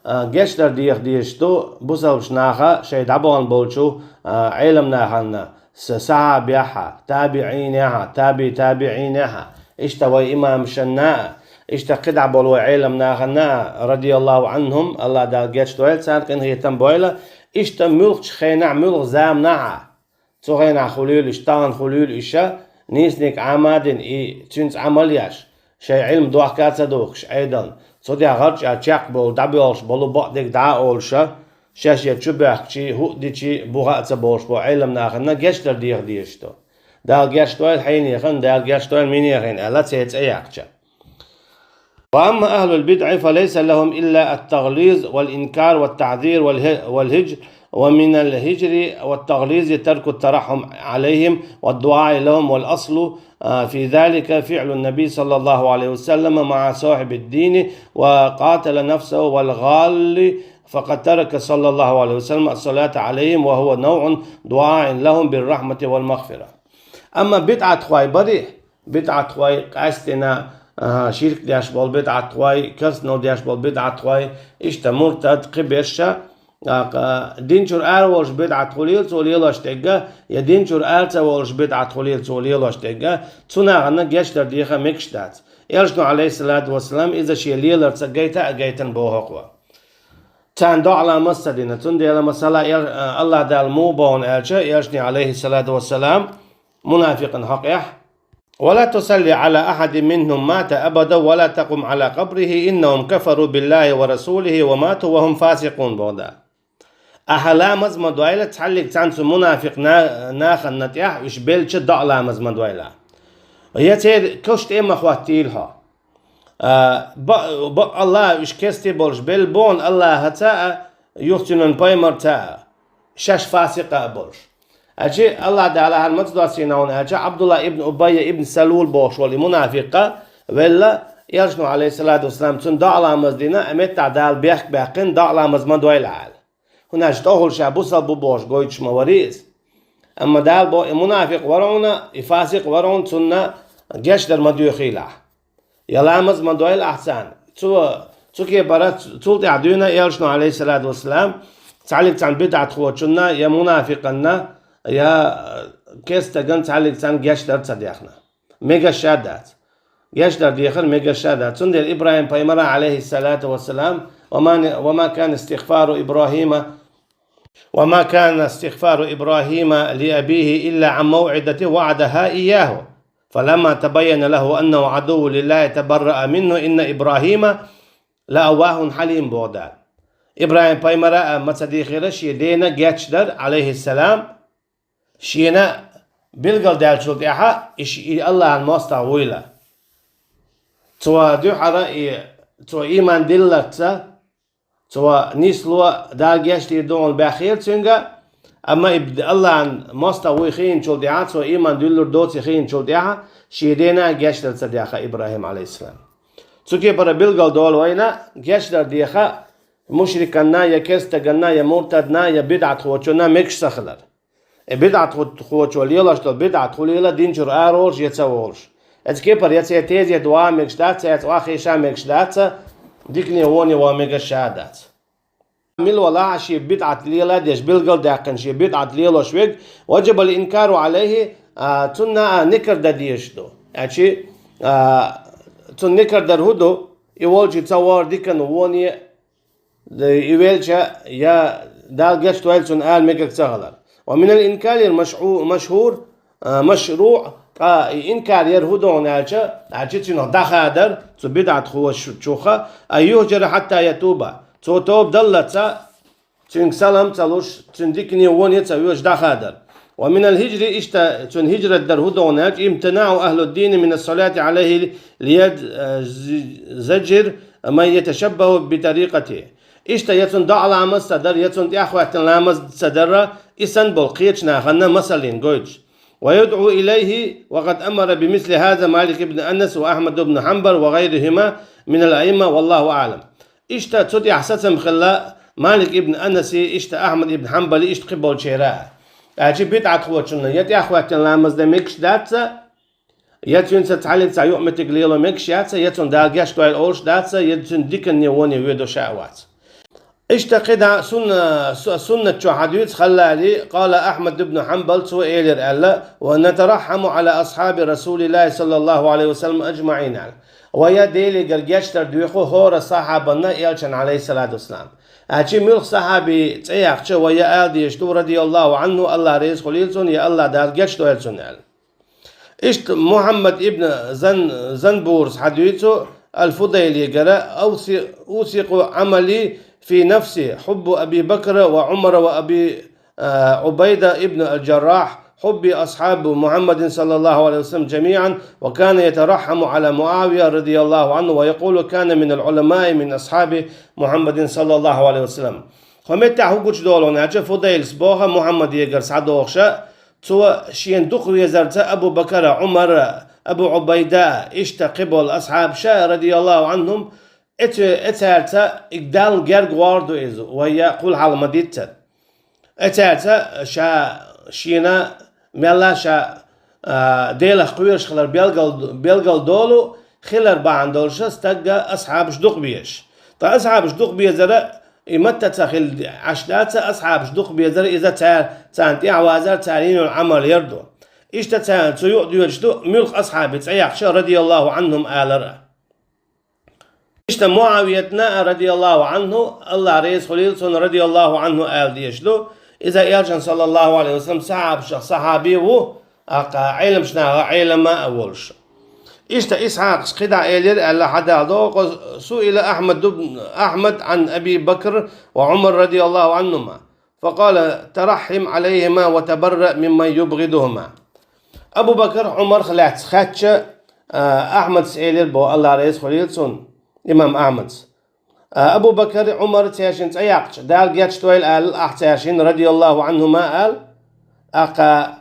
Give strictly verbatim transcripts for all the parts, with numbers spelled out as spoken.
а, гечдар деха дезаш ду бусалба наха шоай дӀабахана болча, а, Ӏеламнахана, са-, сахьабехьа, табиӀинехьа, таби-табиӀинехьа. Иштта вай имамашна а, иштта кхидӀа болча вай Ӏеламнахана а, радияллаху Ӏанхум, АллахӀ Дала гечдойла царна, къинхетам бойла, иштта муьлххача хенахь, муьлхха заманахь а, цу хенахь хуьлийла уьш, тахана хуьлийла уьш, нийсаниг Ӏама а дина, и цуьнца Ӏамал а еш, шоай Ӏилма дохка а ца духкуш Ӏедална, цу тӀехь гӀарчӀа чекхбовла, дӀабоьлхуш болу бакъдерг дӀа а олуш, шаьш я чубоьхкича, хӀуъа дича, буха а ца болуш болча Ӏеламнахана гечдар деха дезаш ду. Дала гечдойла хьенехан, Дала гечдойла минехан аьлла, церан цӀе яьккхича. وأما أهل البدع فليس لهم إلا التغليظ والإنكار والتحذير والهجر، ومن الهجر والتغليظ ترك الترحم عليهم والدعاء لهم، والأصل، آه، في ذلك فعل النبي صلى الله عليه وسلم مع صاحب الدين، وقاتل نفسه والغال، فقد ترك صلى الله عليه وسلم الصلاة عليهم، وهو نوع دعاء لهم بالرحمة والمغفرة. Амма бидӀатхой барий, бидӀатхой, къаьстина, а, ширк деш болу бидӀатхой, керстанал деш болу бидӀатхой, иштта муртад, кхиберш, а, дин чуьра ара волуш бидӀат хуьлийла цо лелош дерг, я дин чуьра ара ца волуш бидӀат хуьлийла цо лелош дерг, цу нахана гечдар деха мегаш дац. Элчано, Ӏалайхиссалату вассалам, иза шен леларца гайта а гайтина боху-кх вай. Царна доӀа-ламаз ца дина, цундела, масала, эл-, а, АллахӀ Дала муха боху аьлча, Элчане, Ӏалайхиссалату вассалам, мунафикъан хьокъехь: ولا تصل على أحد منهم مات أبدا ولا تقم على قبره إنهم كفروا بالله ورسوله وماتوا وهم فاسقون, боху Дала. Ахьа ламаз ма дойла цхьаллиг цхьана цу мунафикъ на-, нахана тӀехь, уьш белча доӀа-ламаз ма дойла. Я церан каш тӀе а ма хӀоттийла хьо. А, ба-, бакъ АллахӀ, уьш керста болуш белла боху АллахӀаца а, юха цуьнан пайхамарца а, шаьш фасикъ а болуш. Аьлча АллахӀ Дала хӀара маца доссийна хьуна аьлча, Ӏабдулла ибн Убайя ибн Салул бохуш волу и мунафикъ велла, Элчано, Ӏалайхиссалату вассалам, цунна доӀа-ламаз дина, а меттахь Дала бехк баьккхина, доӀа-ламаз ма дойла аьлла. ХӀунда аьлча тӀехула ша бусалба ву бохуш гойтуш ма варий иза. Амма Дала боху, и мунафикъ вара хьуна, и фасикъ вара хьуна, цунна гечдар ма доьхийла ахь. Я ламаз ма дойла ахь царна. Цо, цу кепара, цул тӀаьхьа дуьйна Элчано, Ӏалайхиссалату вассалам, цхьаллиг цхьана бидӀатхочунна, я мунафикъанна, я керста стагана цхьаллиг цхьана гечдар ца дехна. Мегаш а дац. Гечдар дехар мегаш а дац. Цундела ИбрахӀим-пайхамара, Ӏалайхиссалату вассалам: وما، وما كان استغفار إبراهيم، وما كان استغفار إبراهيم لأبيه إلا عن موعدة وعدها إياه فلما تبين له أنه عدو لله تبرأ منه إن إبراهيم لأواه حليم, боху Дала. ИбрахӀим-пайхамара а ма ца дийхира шен дена гечдар, Ӏалайхиссалам, шена билгалдаьллачул тӀаьхьа и ш-, и АллахӀан мостагӀа вуйла. Цо дуьххьара и, цо ийман дилларца, цо нисло Дала гечдийр ду хьуна баьхкира цуьнга, амма и б-, АллахӀан мостагӀа вуй хиъначул тӀаьхьа, цо ийман дуьллур доций хиъначул тӀаьхьа, шен дена а гечдар ца дехна ИбрахӀим, Ӏалайхиссалам. Цу кепара билгалдолу вайна, гечдар деха мушриканна, я керста стаганна, я муртадна, я бидӀатхочунна мегаш ца хилар. И бидӀатхочо лелош долу бидӀат хуьлийла дин чуьра ара волуш я ца волуш. Оцу кепара я церан тезета ван мегаш дац, цаьрца охьахеша мегаш дац, дикане воне ван мегаш а дац. Мила валахь а шен бидӀат лела а деш, билгалдаьккхина шен бидӀат лелош верг, وجب الإنكار عليه, а, цунна а никар дан дезаш ду. Аьлча, а, цунна никар дар хӀун ду? И волчу ца вар дикане воне, и велча, я Дала гечдойла цунна ала мегар ца хилар. ومن الإنكار المشعو-، المشهور، а, المشروع, ткъа и инкар яр хӀун ду хьуна аьлча, аьлча цуьнах дӀахадар, цу бидӀатхочух, أن يهجر حتى يتوب. Цо тоба даллалц, цуьнга салам ца луш, цуьнан дикане воне ца воьдуш дӀахадар. ومن الهجر, иштта цуьнан хӀижрат дар хӀун ду хьуна аьлча, امتناع أهل الدين من الصلاة عليه ليزجر من يتشبه بطريقته. Иштта я цунна доӀа-ламаз ца дар, я цунна тӀаьхьахӀоьттина ламаз ца дар, и санна болу кхечу нахана масаллин гойтуш. ويدعو إليه، وقد أمر بمثل هذا مالك بن أنس وأحمد بن حنبل وغيرهما من الأئمة، والله أعلم. Иштта цу тӀехь сацам хилла Малик ибн Анаси, иштта Ахьмад ибн Хьанбали, иштта кхин болчеран. Аьлча бидӀатхочунна я тӀаьхьахӀоьттина ламаз дан мегаш дац, я цуьнца цхьаллиг цхьа юкъаметтиг лело мегаш яц, я цунна Дала гечдойла олуш дац, я цуьнан дикане воне воьдуш а вац. Иштта кхидӀа сунна-, су-, суннат чу хьадуьйцу Халлали, قال أحمد بن حنبل, цо элира аьлла: ونترحم على أصحاب رسول الله صلى الله عليه وسلم أجمعين, аьлла. Вай Делегара гечдар доьху хӀора сахьабанна, элчан, عليه الصلاة والسلام. Аьлча муьлха сахьаби цӀе яьккхича, вай ала дезаш ду, رضي الله عنه, АллахӀ реза хуьлийла цунна, я АллахӀ, Дала гечдойла цунна, аьлла. Иштта Мухьаммад ибн Зан-, Занбурас хьадуьйцу Аль-Фудайлигара: أوثق عملي في نفسي حب أبي بكر وعمر وأبي، آه، عبيدة ابن الجراح، حب أصحاب محمد صلى الله عليه وسلم جميعا، وكان يترحم على معاوية رضي الله عنه ويقول: كان من العلماء من أصحاب محمد صلى الله عليه وسلم. Хьо меттехь хӀун гучудолу аьлча, Фудайлас боху Мухьаммадигара схьадохуша, цо шена дукха везарца Абу Бакара, Ӏумара, Абу Ӏубайда, иштта кхиболу асхьабаша, رضي الله عنهم, эцу-, эцаьрца и Далла герга гӀор ду иза, вай кхул хьал ма-диццара. Эцаьрца ша шена мелла ша, а, Делах кхоьруш хилар белгал-, белгал долу хилар бахьана долуша стагга асхьабаш дукха безаш. Ткъа асхьабаш дукха безара и матта ца хилла Ӏаш даца, асхьабаш дукха безара иза цара, царна тӀаьхьавазар, цара йинарг Ӏамал яр ду. Иштта царна цу юкъа доьдуш ду, муьлха асхьаби цӀе яьккхича, رضي الله عنهم алар а. Иштта Муавиятна а, رضي الله عنه, АллахӀ реза хуьлийла цунна, رضي الله عنه ала дезаш ду. Иза элчан, صلى الله عليه وسلم, сахьабашах сахьаби ву, аккха Ӏеламчу наха Ӏелама а волуш. Иштта Исхьакъас кхидӀа элира аьлла хьадалдо, سئل أحمد بن، أحمد عن أبي بكر وعمر رضي الله عنهما، فقال: ترحم عليهما وتبرأ ممن يبغضهما. Абу Бакар, Ӏумарх лаьцна хаьттича, а, Ахьмадас элира боху, АллахӀ реза хуьлийла цунна, имам Ахьмадас: А, Абу Бакар, Ӏумар, цаьршинна цӀе яьккхича, Дала гечдойла аьлла ахь цаьршинна, رضي الله عنهما ала, аккха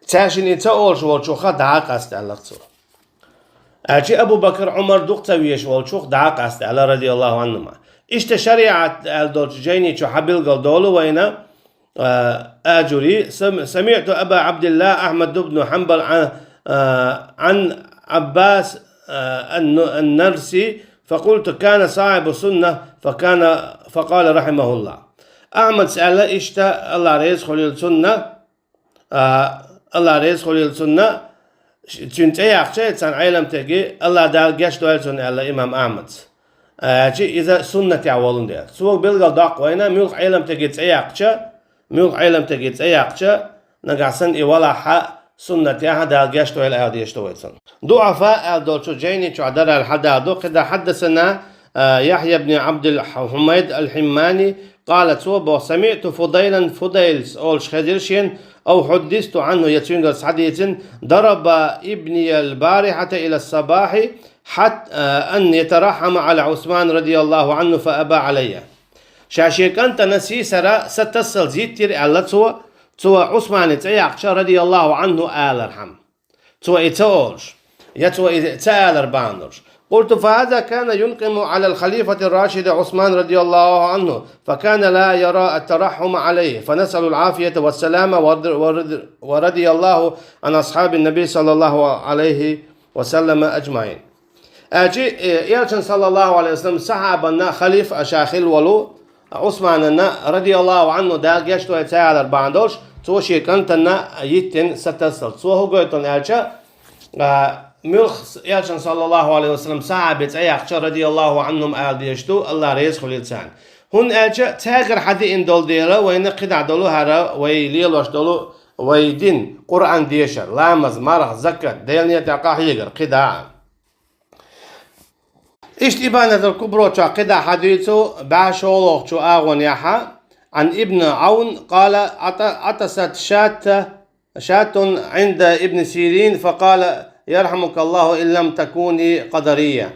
цаьршинна и ца олуш волчух дӀа а къаста аьлла цо. Аьлча Абу Бакар, Ӏумар дукха ца везаш волчух дӀа а къаста аьлла, رضي الله عنهما. Иштта шариӀат аьлла долчу жайни чу хьабилгал долу вайна, а, Аджури: سم-، سمعت أبا عبد الله أحمد بن حنبل عن، آه، عن عباس، آه، الن-، النرسي، فقلت: كان صاحب سنة، فكان، فقال رحمه الله. Ахьмадас аьлла иштта, АллахӀ реза хуьлийла цунна, а, АллахӀ реза хуьлийла цунна, ш-, цуьнан цӀе яьккхича, царна Ӏеламтеги, АллахӀ Дала гечдойла цунна аьлла имам Ахьмадас. Аьлча иза суннатехь волун дела. Цо билгал доккху вайна, муьлха Ӏеламтеги цӀе яьккхича, муьлха Ӏеламтеги цӀе яьккхича, нагахь санна и валахь а суннатехь Дала гечдойла ала дезаш ду вай цунна. ДуӀафа аьлла долчу жайни чохь дарал хьадалдо, кхидӀа: حدثنا، а, يحيى بن عبد الحميد الحماني قال, цо боху: سمعت فضيلا, Фудайлас олуш хезира шена, أو حدثت عنه, я цуьнгара схьадийцина, ضرب ابني البارحة إلى الصباح حتى، а, أن يترحم على عثمان رضي الله عنه فأبى علي. Ша шен кӀантана сийсара сатассалц йиттира аьлла цо, цо Ӏусмани цӀе яьккхича, رضي الله عنه алархьама. Цо и ца олуш, я цо и ца алар бахьана долуш. قلت: فهذا كان ينقم على الخليفة الراشد عثمان رضي الله عنه، فكان لا يرى الترحم عليه، فنسأل العافية والسلامة، ورض-، ورض-، ورضي الله عن أصحاب النبي صلى الله عليه وسلم أجمعين. Аьлча, э, элчан, саллаллаху алейхи ва саллам, сахьабанна халифа а ша хилла волу, Ӏусмананна, радияллаху анху, Дала гечдойла, ца алар бахьана долуш, цо шен кӀантана йиттина сатассалц. Цо хӀун гойту аьлча, а, муьлхха элчан, саллаллаху алейхи ва саллам, сахьаби цӀе яьккхича, радияллаху анхум ала дезаш ду, Аллах реза хуьлийла царна. ХӀунда аьлча цаьргара хьадеана долу дела, вайна кхидӀа долу хӀара, вай лелош долу, вай дин, Къуръан дешар, ламаз, марха, закат, Делан некъа тӀехь къахьегар, кхидӀа а. Иштта Ибанатул Кубро чохь кхидӀа хьадуьйцу бӀе шолгӀачу агӀонехьа, Ӏан Ибн Ӏавн, къала, Ӏата-, Ӏатасат шатта, шаттун Ӏинда Ибн Сирин, факъала, ярхьамукаллаху, ин лам такуни къадарийя.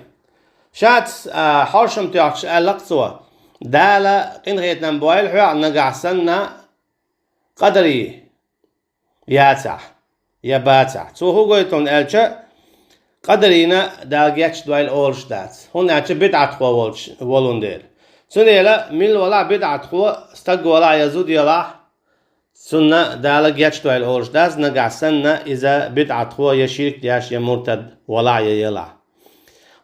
Шатас, а, хьошам тоьхча аьлла-кх цо, Дала къинхетам бойла хьоьгахь, нагахь санна къадарий яцахь, я бацахь. Цо хӀун гойту аьлча, къадарийна Дала гечдойла олуш дац. ХӀунда аьлча бидӀатхо волчу, волун дела. Цундела милла валахь бидӀатхо, стаг валахь я зуда ялахь, цунна Дала гечдойла олуш дац, нагахь санна иза бидӀатхо я ширк деш, я муртад валахь я елахь.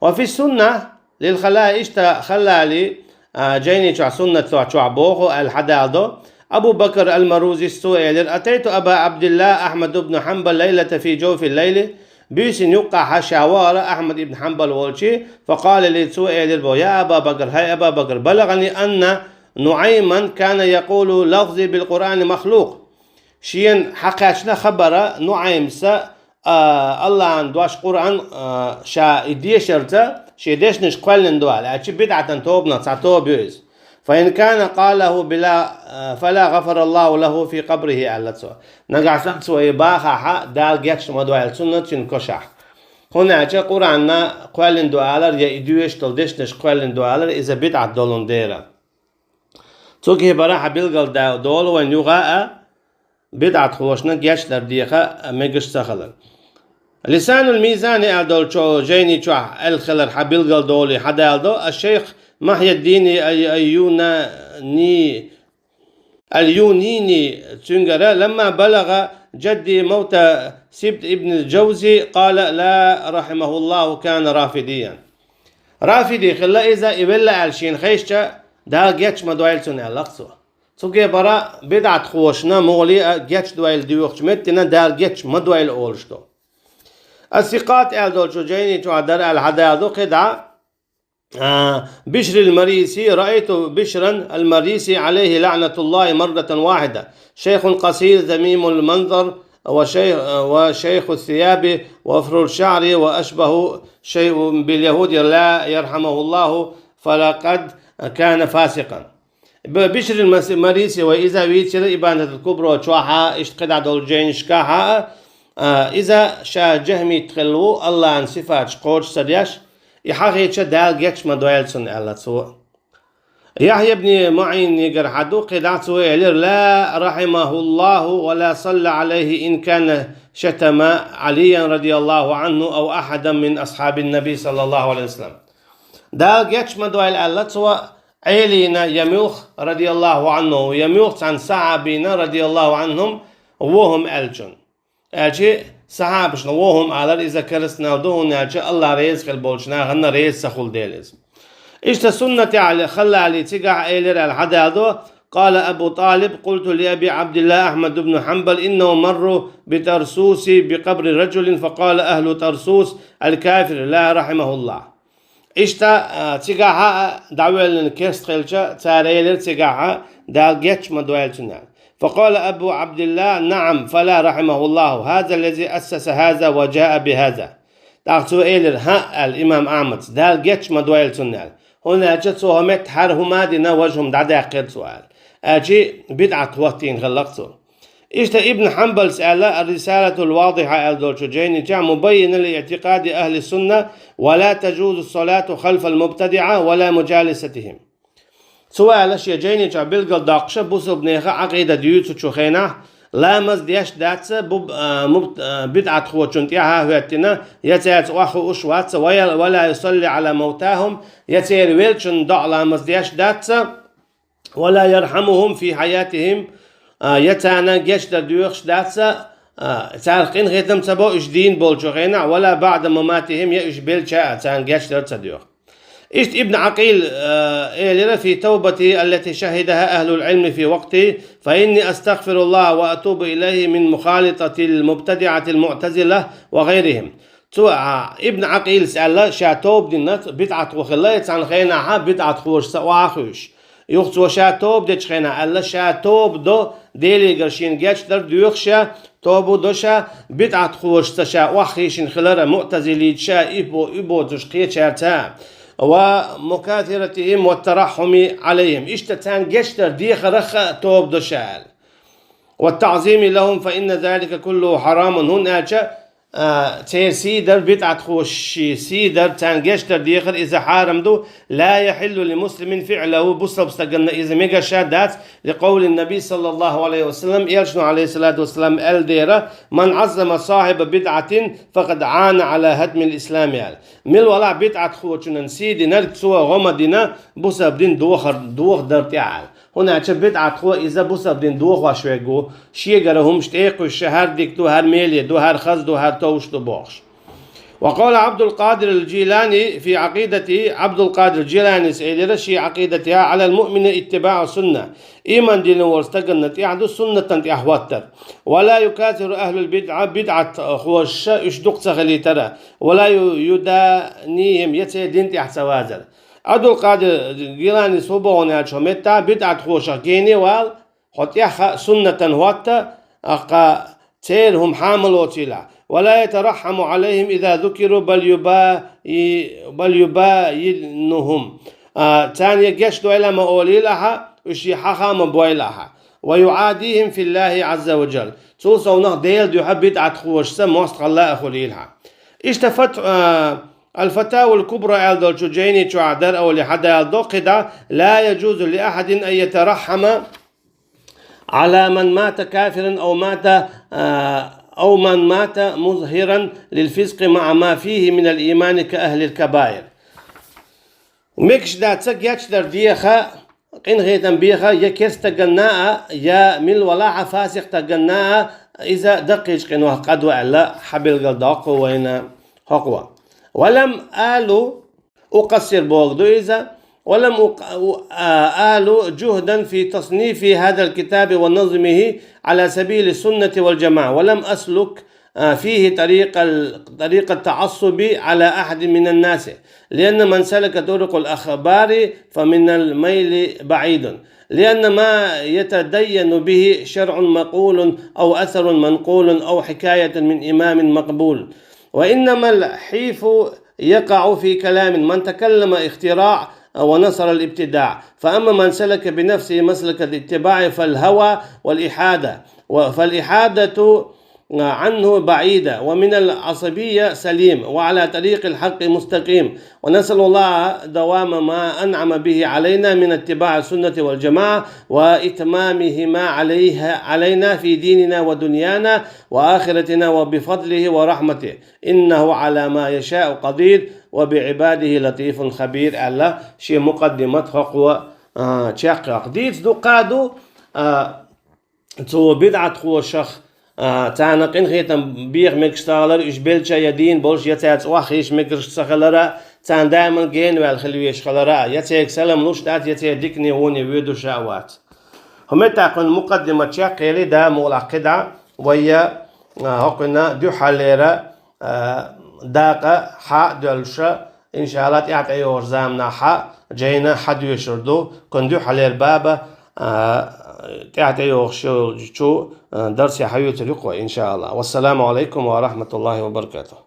Ва фи сунна лил Халлали, иштта Халлали, а, жайни чохь суннат чохь боху аьлла хьадалдо. Абу Бакр ал-Марузис цо элира: «أتيت أبا عبد الله أحمد بن حنبل ليلة في جوف الليل». Буьйсина юккъахь ша вахара Ахьмад ибн Хьанбал волчу, فقال لي, цо элира бо: «يا أبا بكر, хӀай Аба Бакр, بلغني أن نعيما كان يقول لفظي بالقرآن مخلوق». Шена хьакхаьчна хабара Нуаймса, а, Аллахьан дош Къуръан, а, ша и дешарца, шен дешнаш кхоьллина ду аьлла, аьлча бидӀатан тобанах цхьа тоба ю иза. «فإن كان قاله بلا، فلا غفر الله له في قبره», аьлла цо. Нагахь санна цо и бахахь, Дала гечма дойла цунна цуьнан кошахь. ХӀунда аьлча Къуръанна кхоьллина ду алар, я и доьшуш долу дешнаш кхоьллина ду алар, иза бидӀат долун дера. Цу кепара хьан билгал да-, долу вайн юха а, бидӀатхошна гечдар деха мегаш ца хилар. Лисанул Мизани аьлла долчу жайни чохь аьлла хилар хьан билгал долий хьадалдо, аш-шайх Махьяддини ай-, ай-, Юнани, ал-Юнини цуьнгара: «لما بلغ جدي موت سبط بن الجوزي قال: لا رحمه الله كان رافضيا». Рафиди хилла иза, и велла аьлла шена хезча, Дала гечма дойла цунна аьлла цо. Цу кепара бидӀатхошна мугӀале а гечдойла доьхучу меттина Дала гечма дойла олуш ду. Ас-Сикъат аьлла долчу жайни чохь дара аьлла хьадалдо кхидӀа, а, Бишрил Мариси: «رأيت بشرا المريسي عليه لعنة الله مرة واحدة، شيخ قصير ذميم المنظر وشيخ، وشيخ الثياب وأفر الشعر وأشبه شيء باليهود، لا يرحمه الله، فلقد كان فاسقا». Б-, Бишрил Мас-, Мариси вай иза вийцира Ибанатул Кубро чохьа, иштта кхидӀа долу жайнашкахьа, а, иза ша жахмит хилла ву, Аллахьан сифаташ кхочуш ца деш, и хьахийча Дала гечма дойла цунна аьлла цо. Яхья ибн Маъинигара хьан ду кхидӀа, цо элира: «لا رحمه الله ولا صلى عليه إن كان شتم عليا رضي الله عنه أو أحدا من أصحاب النبي صلى الله عليه وسلم». Дала гечма дойла аьлла цо, Ӏелина я муьлх, радияллаху анху, я муьлх цхьана сахьабина, радияллаху анхум, вохум аьллачун. Аьлчи сахьабашна вохум алар иза керстанал ду, хӀунда аьлча Аллах реза хила болчу нахана реза ца хула дела иза. Иштта суннате Ӏали халлали цигахь элира аьлла хьадалдо, قال أبو طالب: قلت لأبي عبد الله أحمد بن حنبل: إنهم مروا بطرسوس بقبر رجل، فقال أهل طرسوس: الكافر، لا رحمه الله. Иштта, а, цигахьа а дӀавоьллина керст хилча, цара элира цигахьа, Дала гечма дойла цунна. فقال أبو عبد الله: نعم، فلا رحمه الله، هذا الذي أسس هذا وجاء بهذا. ТӀаккха цо элира: «ХӀаъ», – аьлла имам Ахьмадс, «Дала гечма дойла цунна», – аьлла. ХӀунда аьлча цо хӀокху метта хӀара хӀума а дина, важа хӀума дӀадаьккхира цо аьлла. Аьлчи бидӀат хӀоттийна хилла-кх цо. Иштта Ибн Хьанбалс аьлла, Ар-Рисалатул Вадихьа аьлла долчу жайни чохь, مبينا لاعتقاد أهل السنة: ولا تجوز الصلاة خلف المبتدعة ولا مجالستهم. Цо аьлла шен жайни чохь билгалдоккхуша бусалбанеха Ӏакъида дуьйцучу хенахь, ламаз деш дац бу-, а, мубт-, а, бидӀатхочун тӀаьхьа хӀоьттина, я цаьрца охьахууш вац, ولا يصلي على موتاهم, я церан веллачун доӀа ламаз деш дац, ولا يرحمهم في حياتهم, а, я царна гечдар доьхуш дац, а, царах къинхетам ца бо уьш дийна болчу хенахь, ولا بعد مماتهم, я уьш белча а царна гечдар ца доьху. Иштта Ибн Ӏакъил, а, элира: في توبتي التي شهدها أهل العلم في وقته، فإني أستغفر الله وأتوب إليه من مخالطة المبتدعة المعتزلة وغيرهم. Цо, а, Ибн Ӏакъилс аьлла, ша тоба дина, бидӀатхо хилла, и цхьана хенахьа бидӀатхошца охьахуьйш. Юха цо ша тоба дечу хенахь аьлла, ша тоба до, Делигара шена гечдар доьху ша, тоба до ша, бидӀатхошца ша охьахийшина хилар, муътазилийча, и бо-, и боцуш кхечаьрца. ومكاثرتهم والترحم عليهم. Иштта царна гечдар дехарах а тоба до ша аьлла. والتعظيم لهم، فإن ذلك كله حرام. ХӀунда аьлча, а, церан сий дар, бидӀатхошийн сий дар, царна гечдар дехар, иза хьарам ду. لا يحل لمسلم فعله, бусалба стаганна иза мегаш а дац, لقول النبي صلى الله عليه وسلم, Элчано, Ӏалайхиссалату вассалам, аьлла дера: من عظم صاحب بدعة فقد أعان على هدم الإسلام, аьлла. Мила валахь бидӀатхочунна сий динарг, цо гӀо ма дина бусалба дин дохар, дохадар тӀехь, аьлла. ХӀунда аьлча бидӀатхо иза бусалба дин дохош верг ву, шегара хӀумаш тӀе а кхуьссуш, хӀара дика ду, хӀара меле ду, хӀара хаза ду, хӀара товш ду бохуш. وقال عبد القادر الجيلاني في عقيدته, Ӏабдул-Къадир Джиланис элира ший Ӏакъидатехь: على المؤمن اتباع السنة. Ийман дина волчу стагана тӀехь ду суннатан тӀехь хӀоттар. ولا يكاثر أهل البدعة, бидӀатхоша уьш дукха ца хилийтара. ولا يدانيهم, я церан дин тӀехь ца вазар. Ӏабдул-Къадир Джиланис хӀун боху аьлча, хӀокху меттехь бидӀатхошах гене вала, хьо тӀехь а суннатан хӀотта, аккха церан хӀума хьа ма лоцийла. ولا يترحم عليهم إذا ذكروا بل يبا-, بل يباينهم. А, царна я гечдойла а ма олийла ахьа, уьш я хьаха а ма бойла ахьа. ويعاديهم في الله عز وجل. Цул совнах Делан дуьхьа бидӀатхошца мостагӀалла а хуьлийла хьан. Иштта фат-, а, Аль-Фатавал Кубра аьлла долчу жайни чохь дара олий хьадалла до кхидӀа: لا يجوز لأحد أن يترحم على من مات كافرا أو مات، آه، أو من مات مظهرا للفسق مع ما فيه من الإيمان كأهل الكبائر. Мегаш дац гечдар деха, къинхетам беха, я керста стаганна а, я мила валахь а, фасикъ стаганна а, иза даккхийчу къинойх къадо аьлла, хьабилгалдоккху вайна хӀокхо. ولم آل أقصر бохург ду иза. ولم أق-، آل جهدا في تصنيف هذا الكتاب ونظمه على سبيل السنة والجماعة، ولم أسلك، آه، فيه طريق ال-، طريق التعصب على أحد من الناس، لأن من سلك طرق الأخبار فمن الميل بعيد، لأن ما يتدين به شرع مقول أو أثر منقول أو حكاية من إمام مقبول، وإنما الحيف يقع في كلام من تكلم اختراع ونصر الابتداع، فأما من سلك بنفسه مسلك الاتباع فالهوى والإحادة، و-، فالإحادة عنه بعيدة، ومن العصبية سليم، وعلى طريق الحق مستقيم، ونسأل الله دوام ما أنعم به علينا من اتباع السنة والجماعة وإتمامهما عليه، علينا في ديننا ودنيانا وآخرتنا وبفضله ورحمته. إنه على ما يشاء قدير وبعباده لطيف خبير аьлла, шен мукъаддимат хӀокхо, а, чекхйоккху. Дийца ду, кхаа ду, а, цу бидӀатхошах, а, царна къинхетам беха мегаш ца хилар, уьш беллача я дийна болуш, я цаьрца охьахезаш мегаш ца хилара, царна даиман гена ваьлла хила везаш хилара, я цаьрга салам луш дац, я церан дикане, гӀоне воьдуш а вац. ХӀокху меттехь кхуьнан мукъаддимат чекхъели, да мукъалахь кхидӀа, вай, а, хӀокхуьнан дуьххьарлера, а, дакъа хьа а доьллуша, иншаАллахӀ, тӀаьхьа тӀейогӀучу заманахь хьа, жайна хьадоьшур ду, кхуьнан дуьххьарлера баба, а, тӀаьхьа тӀейогӀуш йолчу, а, дарсе хьаюьйцур ю кхо, иншаАллахӀ. Вассаламу Ӏалайкум ва рахьматуллахӀи ва баракатухӀ.